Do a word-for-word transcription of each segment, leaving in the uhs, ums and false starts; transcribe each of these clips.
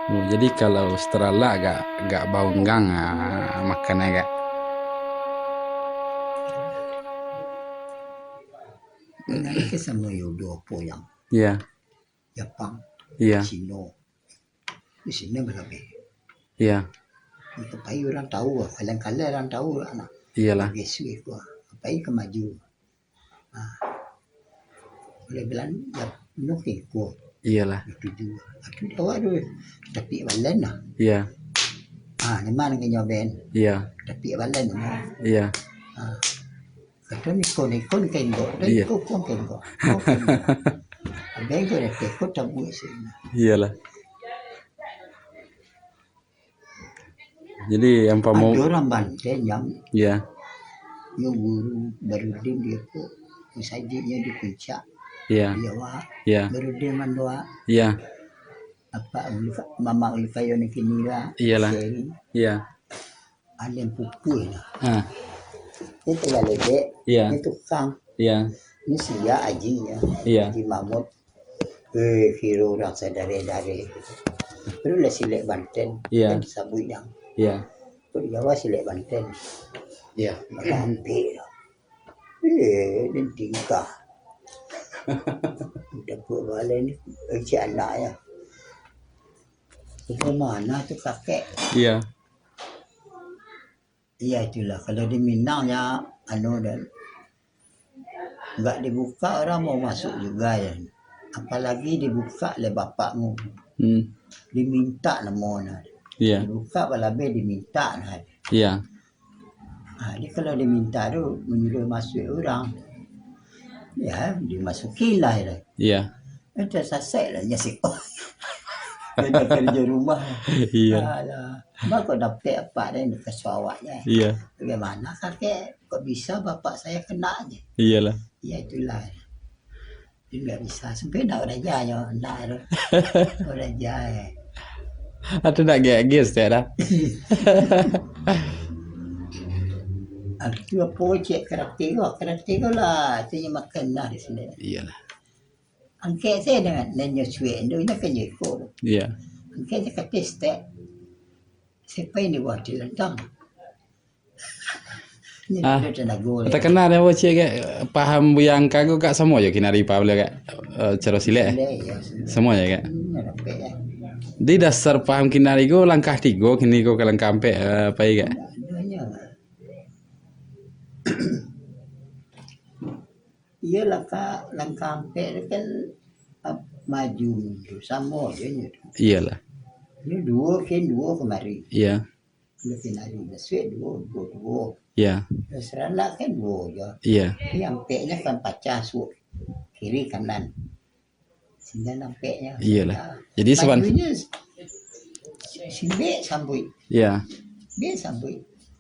Oh, jadi kalau setelah lah agak, agak baunggang, ah, makan agak. Nanti sama yo duo po yang Iya. Japang, Iya. Cino. Di sini berlebih. Iya. Di Kepai orang tahu, kalian-kalian orang tahu lah, nah. Iyalah. Bagi suih ko, Kepai ke maju. Ah. Boleh bilang, ya, penuh ke ko. Iyalah. Itu juga. Itu di awak tu, tapi balen lah. Iya. Ah, ni mana ke nyoben? Iya. Tapi balen lah. Iya. Ah. Kato niko-niko ni kenggok, dan Iya. niko pun kenggok. Kau kenggok. Abang tu dah teko tabuik sini. Iyalah. Jadi, yang pamo- Ada orang Banten yang Iya. yo guru Barudin dia ko, masajidnya di puncak. Iya. Dia wak. Iya. Barudin mandoa. Iya. Apa, ulika-, mama ulikayo ni kini lah. Iyalah. Seri. Iya. Alem pupui lah. Ha. Ni tengah ledek, Iya. ni tukang. Iya. Ni siya ajinyo. Iya. Haji Mahmud. Eh, kiro urang sadare-dare. Itu lah silek Banten. Iya. Kan disabuik yang. Iya. Itu di Jawa silek Banten. Iya. Marampik lah. Eh, dan tingkah. Dapuk balai ni, eh, cik anak ya. Itu mana tu kakek? Iya. Iya, itulah. Kalau di Minang, ya, anu, dan nggak dibuka, orang mau masuk juga, ya. Apalagi dibuka oleh bapakmu. Hmm. Diminta namo nah. Iya. Dibuka, balabeh diminta nah. Iya. Ha, jadi kalau diminta tu, menyuruh masuk orang, ya, dimasukin lah, ya. Iya. Macam sasek lah, nya siko. Kerja, kerja rumah. Iya. Alah. Cuma kok dapek apa dah ni kasuah awak je. Iya. Bagaimana kakek, kok bisa bapak saya kena je? Iyalah. Ya, itulah. Dia nggak bisa. Sampai nak raja je, nak tu. Raja, eh. Atau nak gek-gek setiap dah. Aku apa cek karate ko, karate ko lah. Itu yang makan lah di sini. Iyalah. Angkek saya dengan nanya suek tu, dia kan jeko tu. Iya. Angkek saya kata step. Siapa yang dibuat di lantang? Ini Ah, dia tenaga dia. Takana dek awak ciek, Kak, paham Buya Angkang ko, Kak, samo jo kinari paham baliau, Kak? Eh, caro silek, eh? Silek, ya, silek. Samo jo, Kak? Hmm, rapek, ya. Di dasar paham kinari ko, langkah tigo, kini ko ka langkah ampek, eh, pai, Kak? Adanya. Iya, langkah, langkah ampek tu kan, ap-, maju mundur, samo je nyo tu. Iyalah. Ini duo, kan duo kamari. Iya. Kalau kinari basuak, duo, duo, duo. Iya. Kalau saranak kan duo je. Iya. Tapi ampeknya kan pacah, suok kiri kanan. Sehingga nampeknya. Iyalah. Jadi, seban- Majunyo s-, simbek sambuik. Iya. Simbek sambuik.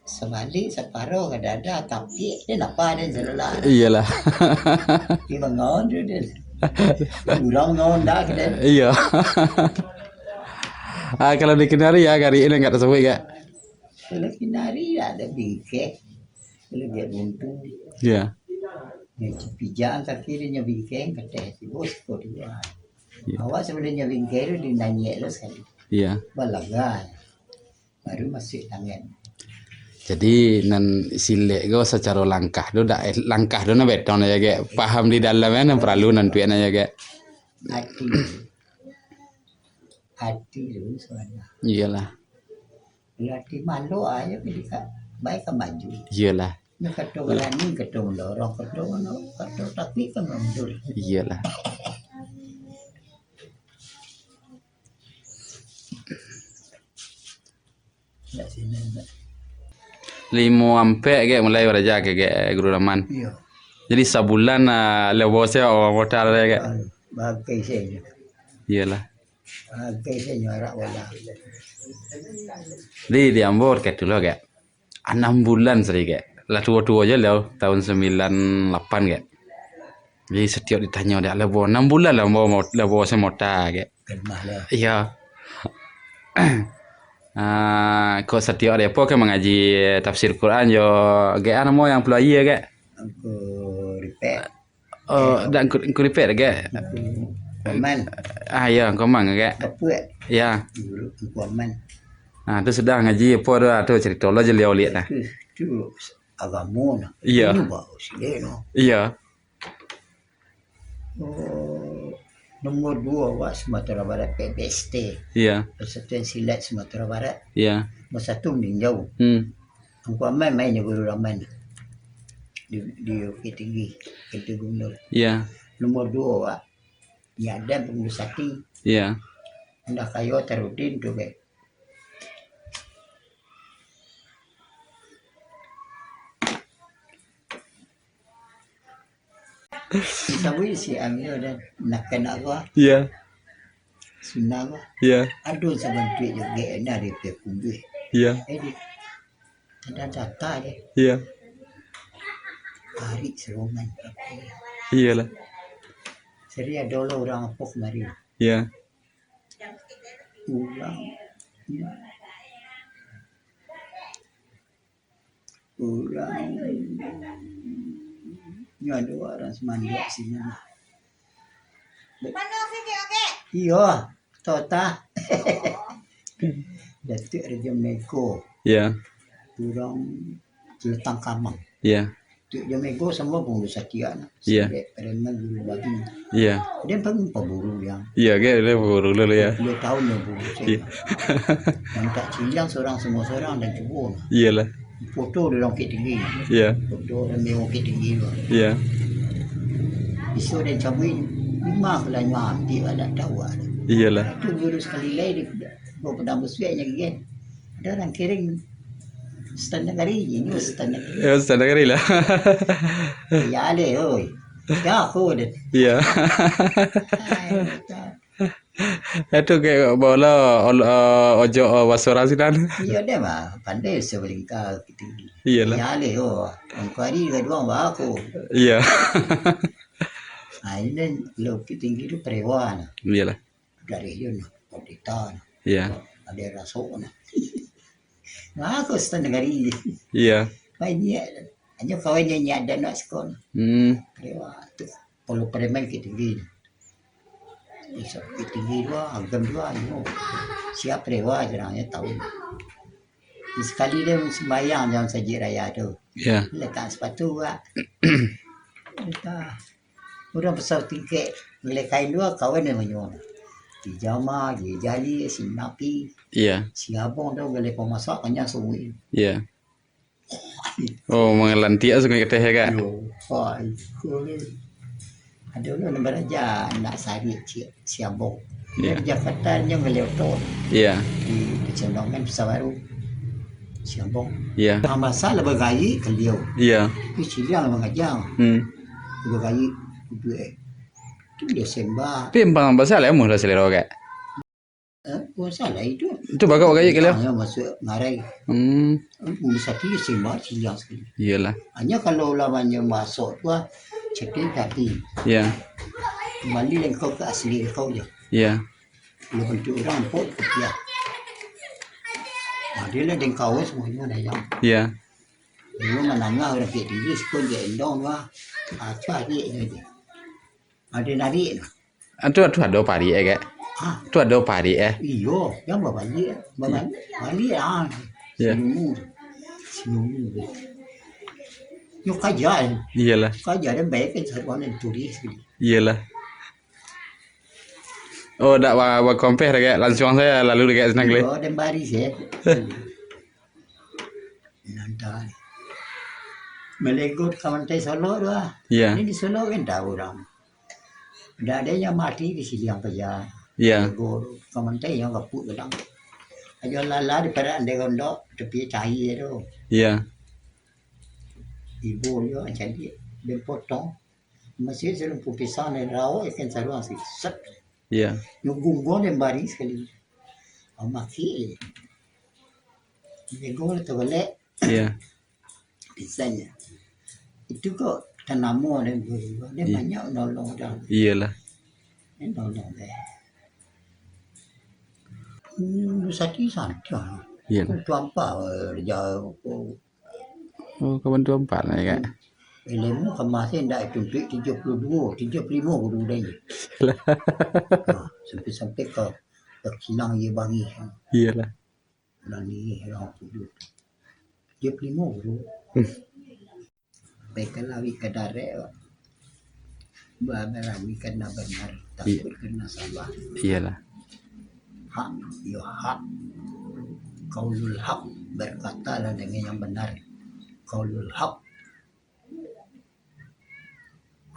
Sabalik saparo ka dada, tapi dia napa dia jelala. Iyalah. Dia bangawan tu dia. Urang bangawan dah ke dia. Iya. Ah, kalau di kinari ya, kari ini enggak tersebut, Kak? Kalau kinari ada bingkeh. Kalau dia buntu. Iya. Nyo cipijakan kaki dia, nyo bingkeng, kateh tibo siko dua. Iya. Awak sabalun nyo bingkeng tu, dinanyek lo sakali. Iya. Balaga. Baru masuak tangan. Jadi, nan silek ko sacaro langkah tu, dak, langkah tu nan betong aja, Kak. Paham di dalam, eh, nan paralu nan tuan aja, Kak. Ati. Ati tu sabananyo. Iyalah. Berarti malu aja ketika baik ka maju. Iyalah. Nyo kato barani, kato mandorong, kato mano, kato takuik kan mundur. Iyalah. Dak sini, dak. Limo ampek, Kak, mulai baraja, Kak, Guru Rahman. Iya. Jadi sabulan, ah, lewat saya orang modal, Kak. Ah, bagai saja. Iyalah. Bagai saja arak bola. Jadi di ambo kayak tu lah, Kak. Anam bulan sajo, Kak. Lah tuo-tuo aja lah, tahun sembilan lapan, Kak. Jadi setiap ditanyo dek lebo, anam bulan lah lebo, lebo semota, Kak. Kan mah lah. Iya. Ah, kok setiap hari apa kan mangaji tafsir Quran jo, Kak, ah, namo yang peluang iya, Kak? Angku Ripek. Oh, dak angku, angku Ripek, Kak? Angku Aman. Ah, ya, Angku Aman, Kak. Kapuak. Ya. Dulu Angku Aman. Ah, tu sudah ngaji apa tu, ah, tu cerita lah je liau lihat lah. Tu, tu agamo lah. Iya. Ini baru sini, no. Iya. Oh, nomor dua awak Sumatera Barat, P B S T. Iya. Persatuan Silat Sumatera Barat. Iya. Nomor satu Meninjau. Hmm. Angku Aman main jo Guru Rahman. Di, di Bukittinggi, Bukit Gubernur. Iya. Nomor dua awak. Ni ada pengurus hati. Iya. Indak kayo Tarudin tu, be. Kita beri si Amir dan nak kena apa? Iya. Sunnah apa? Iya. Aduh, sabantuak juga, enak dia pergi kumbuih. Iya. Eh, dia, ada data dia. Iya. Tarik serongan. Iyalah. Jadi, ada lah orang apa kemarin. Iya. Urang, urang, nyo ado urang Sumandak sini. Iyo, Tota. Datuak Rajo Mego. Iya. Urang Tulutang Kamang. Iya. Tu Jamego samo pangulu satia nah. Iya. Sampai preman dulu babi. Iya. Dia pun paburu dia. Iya, dia, dia paburu dulu ya. Dua tahun dia buru. Iya. Minta ciliang seorang semua seorang dan cubo nah. Iyalah. Foto di Bukittinggi. Iya. Foto dan di Bukittinggi tu. Iya. Isu dan cabui lima kalau nyo ambil ada tahu ada. Iyalah. Tu guru sekali lai di Gua pedang besuak nya gigit. Ada orang kirim stand negari, ini stand negari. Ya, stand negari lah. Ya, ale, oi. Ya, aku deh. Iya. Ai, betul. Itu kayak bola ol- eh, ojo eh, basura sinan. Iya, dia mah pandai sebelah tinggi. Iyalah. Ya, ale, oh. Angku hari kedua bah aku. Iya. Nah, ini lo tinggi tu prewa nah. Iyalah. Dari iyo nah, pendeta nah. Iya. Ada rasuk nah. Bagus tu negari. Iya. Banyak. Hanya kawan yang nyak ada nak sekolah. Hmm. Prewa tu. Kalau preman Bukittinggi. Bukittinggi dua, agam dua, iyo. Siap prewa je orangnya tahu. Sekali dia sembahyang dalam sajik raya tu. Iya. Letak sepatu, Wak. Letak. Urang pasal tingkek, gulai kain dua, kawan dia manyuruh. Pijama, jali, sinapi. Iya. Si abang tu gulai pamasak, kanyang sungui. Iya. Oh, mangalantik lah sungai keteh ya, Kak? Yo, wah, itu ni. Ada orang baraja nak sarik si, si abang. Iya. Di Jakarta, dia gulai oto. Iya. Di Pecenongan, Pasar Baru. Si abang. Iya. Mamasak lah bagaik ke liau. Iya. Tapi ciliang lah mangajang. Hmm. Bagaik, duit. Tu dia sembah. Tapi empang basah lah, mudah selera, Kak. Eh, oh, salah itu. Itu bagak-bagak je kalau. Tang yang masuk ngarai. Hmm. Ulu sati sembah siang sekali. Iyalah. Hanya kalau lawannya masuk tu ah, cekin tapi. Ya. Kembali lengkau ke asli kau je. Ya. Kalau bentuk orang pun dia. Nah, dia lah dengkau semuanya dah yang. Ya. Dulu menangah orang ke diri, sekon je endong tu ah. Ah, tu adik je. Ada narik tu. Ah, tu, tu ada parik eh, Kak? Ha? Tu ada parik eh? Iyo, yang babalik. Babalik, balik ah. Ya. Sinunu. Sinunu. Yo kaja. Iyalah. Kaja dan baik kan saruan dan turis gitu. Iyalah. Oh, dak ba, ba compare dah, Kak. Langsung saja lalu dekat senang kali. Iyo, dan baris ya. Nantai. Malego ka Mantai Solok tu ah. Iya. Ini di Solok kan tahu orang. Dak ada yang mati di sini yang kerja. Iya. Malego ka Mantai yang kaput kadang. Aja lala di parak ande gondok tepi cai tu. Iya. Ibu yo jadi dia potong. Masih serumpu pisang dan rawa ikan saruang sih. Set. Iya. Nyo gunggong dan baris sekali. Amaki. Nego lah terbalik. Iya. Pisangnya. Itu kok tanamu dan gunggong. Dia banyak nolong dah. Iyalah. Dia nolong deh. Hmm, sakit santiang. Iya. Aku tuampa jauh. Oh, kawan tu empat lah, Kak. Ilmu kamasin ndak tuntuik tujuah puluah duo, tujuah puluah limo guru dai. Lah. Ha, sampai-sampai ka, ka kilang ye bangih. Iyalah. Nani orang tujuah. Tujuah puluah limo guru. Hmm. Baiklah, wika darek, wak. Barami karena benar, takut karena salah. Iyalah. Hak, yo hak. Qaulul haq, berkatalah dengan yang benar. Qaulul haq.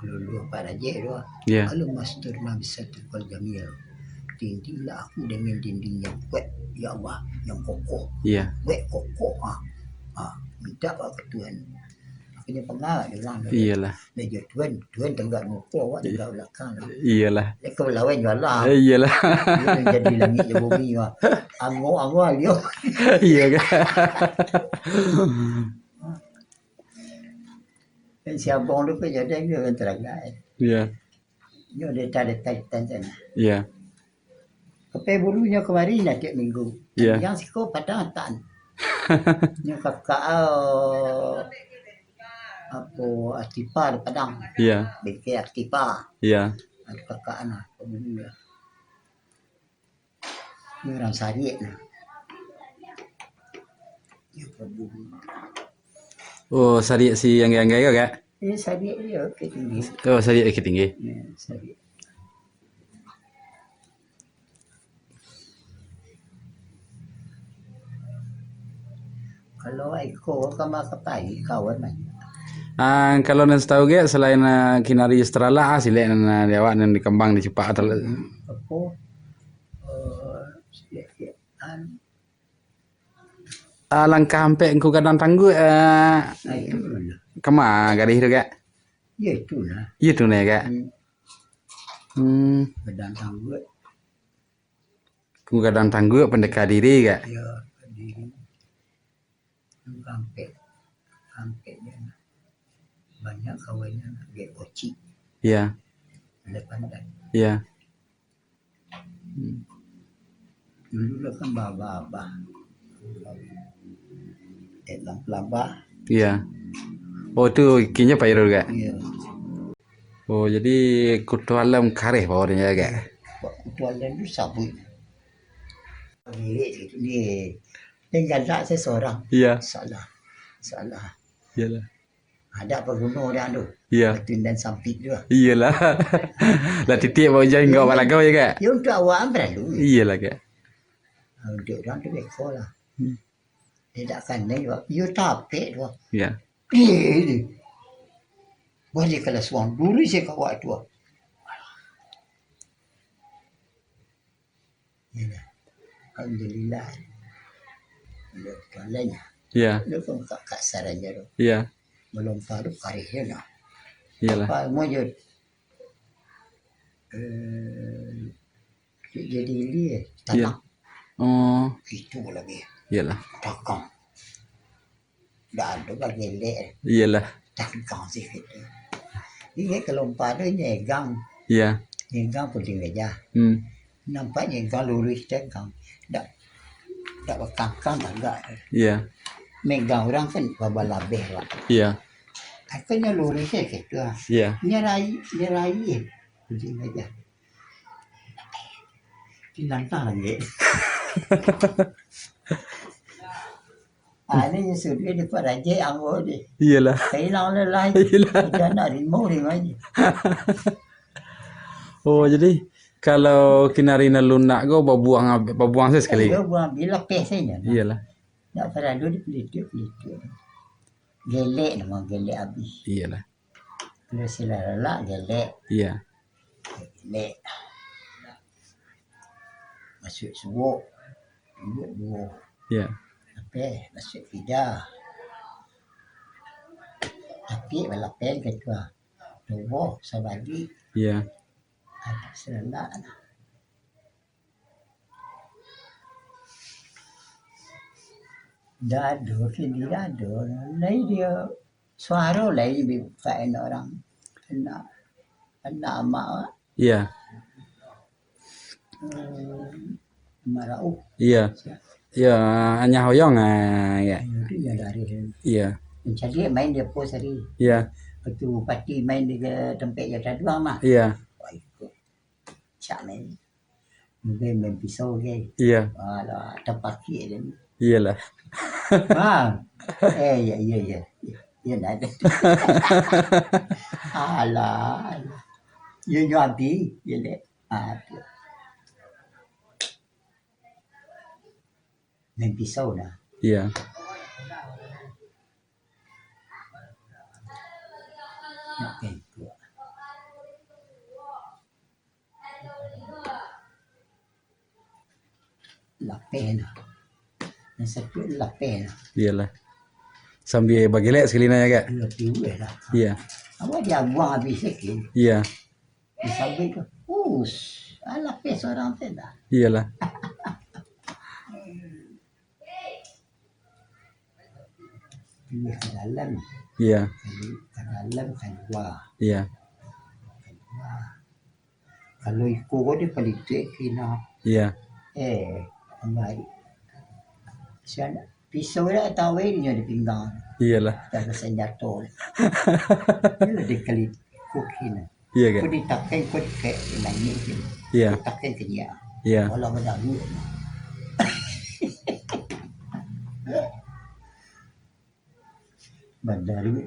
Kalau dua Pak Rajek tu, Iya. Alu mastur Nabi Satukal Jamil. Dindinglah aku dengan dinding yang kuat, ya Allah, yang kokoh. Iya. Kuat, kokoh, ha. Ha, minta awak ka Tuhan. Akhirnya pangah dia orang tu. Iyalah. Dia je Tuhan, Tuhan tegak muka, awak Iya. tegak belakang lah. Iyalah. Dia ke belawan jualah. Eh, iyalah. Dia jadi langit je bumi, ha. Angok-angok dia. Iya kan? Si abang tu kan jadi dia orang teragai. Iya. Nyo deta-deta itan sana. Iya. Kapai bulunyo kamari lah tiap minggu. Iya. Yang siko Padang tan. Nyo kakak, ah, apo, Atipa di Padang. Iya. Bengkel Atipa. Iya. Ado kakak anak pembulu lah. Ni urang Sariak nah. Dia pembulu. Oh, Sariak si anggai-anggai ko, Kak? Eh, Sariak dia Bukittinggi. Oh, Sariak Bukittinggi. Ya, Sariak. Kalau iko ka makapai kawan banyak. Ah, kalau nan satahu Kak, selain, ah, Kinari Estrala, ah, silek nan, ah, di awak nan dikambang di Cupak atau Apo? Eh, silek-silek, anu. Ah, langkah ampek Angku Gadang Tangguak, ah, Ah, itu lah. Kama gadih tu, Kak? Ya, itulah. Iya tu nah, Kak. Hmm. Hmm. Gadang Tangguak. Angku Gadang Tangguak, Pandeka Diri, Kak? Ya, Diri. Langkah ampek. Ampek je lah. Banyak kawannyo, Gek Kocik. Iya. Pandai-pandai. Iya. Hmm. Dulu lah kan babah-babah. Eh, lam-, labah. Iya. Oh, tu kinyo Pak Irul, Kak? Iya. Oh, jadi Kuto Alam kareh power-nyo, Kak? Kuto Alam tu sabuik. Milik situ ni. Yang galak saya seorang. Iya. Salah. Salah. Iyalah. Ada apa gunanya tu? Iya. Betul dan sampik tu lah. Iyalah. Lah titik bau jai enggak balagau ya, Kak? Ya, untuk awak kan perlu. Iyalah, Kak. Untuk orang tu beko lah. Hmm. Dia tak kanai juga. Ya, tapek tu. Iya. Dia ni. Balik kalau suang dulu saya kawak tu. Iyalah. Alhamdulillah. Alhamdulillah. Iya. Lu pun kak, kak sarannya tu. Iya. Belum tahu karihnya nah. Iyalah. Apa mau je, eh, jadi ili, eh, Iya. tanah. Oh. Itu lagi. Iyalah. Takang. Dah ada bagelek. Iyalah. Takang sih gitu. Iya, kalau empat tu nyegang. Iya. Nyegang puding gajah. Hmm. Nampak nyegang lurus tegang. Dak, dak bakangkang tagak. Iya. Megang orang kan babalabeh, Pak. Iya. Akhirnya lurus je gitu lah. Iya. Nyerai, nyerai je. Puding gajah. Tinantang lagi. Ah, ni sudah di Pak Raja anggo ni. Iyalah. Hilang lelah. Iyalah. Kita nak rimau ni aja. Oh, jadi kalau kinari nan lunak ko babuang, babuang saja sekali. Iya, buang bila peh saja. Iyalah. Tak perlu dipelitik-pelitik. Gelek nama gelek habis. Iyalah. Kalau sila lalak, gelek. Iya. Gelek. Masuk suok. Suok duo. Iya. Lapeh, masuk pida. Tapi balapen ketua. Tubuh sabadi. Iya. Ada sila lalak. Dado, kini dado. Lai dia suaro lai dibuka anak orang. Anak, anak amak, Wak. Iya. Hmm, Amak Rauf. Iya. Siap. Iya, Anyah Oyong, ah, ya. Itu yang dari. Iya. Mencari main dia pos hari. Iya. Patu pati main di ke tempat yang taduang mah. Iya. Wah, ikut. Cak main. Mungkin main pisau ke. Iya. Alah, terpakik dia ni. Iyalah. Ha. Eh, iya, iya, iya. Iya, nak ada. Alah, alah. Iya, iya, habis. Iya, dek. Ah, tu. Main pisau dah. Iya. Nak main tu. Lapeh nah. Yang satu lapeh nah. Iyalah. Sambil bagelek sekali nanya, Kak. Iya, tiup lah. Iya. Awak dia buang habis sikit. Iya. Disabuik tu, ush, alah, peh sorang tu dah. Iyalah. Pilih ka dalam. Iya. Pilih ka dalam, kalua. Iya. Kalua. Kalau iko ko dia palitik kina. Iya. Eh, amai. Sian, pisau dak tahu inyo di pinggang. Iyalah. Dah senjato. Dia dikali kukin. Iya, Kak. Kau ditakai, kau dikek, nangis je. Iya. Kau takai ke dia. Iya. Walau badaru. Badaru.